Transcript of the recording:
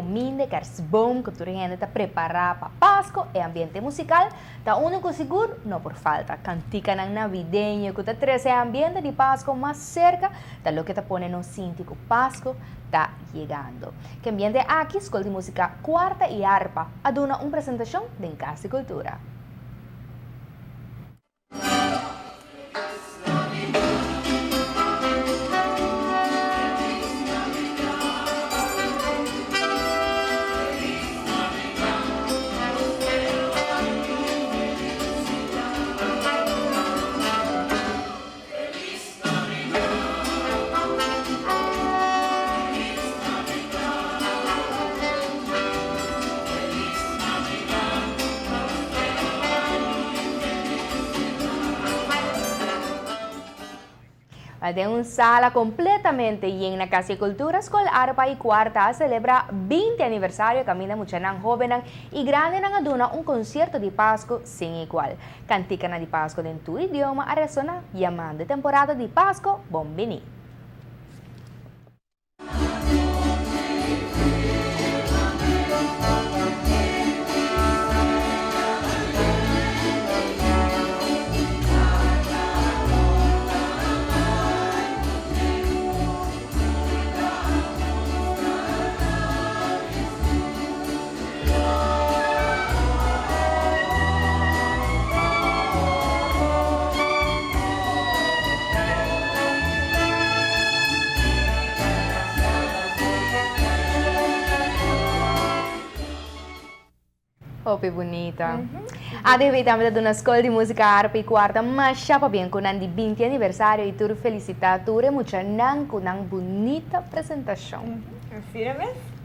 cuminda, e kerstboom cu tur hende ta prepara pa Pasco, e ambiente musical ta uno cu sigur no por falta. Canticanan navideño cu ta trece e ambiente di Pasco mas cerca ta loke ta pone nos sinti cu Pasco ta yegando. Cu e ambiente aki Scol di Musica Cuarta y Arpa a duna un presentacion den Cas di Cultura. Den un sala completamente yen na Casa di Cultura, Skol Arpa y Cuarta a celebra 20 aniversario caminda muchanan hobennan y grandenan a duna un concierto di Pasco sin igual. Kantikanan di Pasko den tur idioma a resoná, yamando e temporada di Pasko bon bini. Hopi bunita. ADV tambe ta duna Skol di Músika Arpa i Kuarta masha pabien ku nan di 20 aniversario i tur felisitá tur e muchanan ku nan bunita presentashon. Asina mes.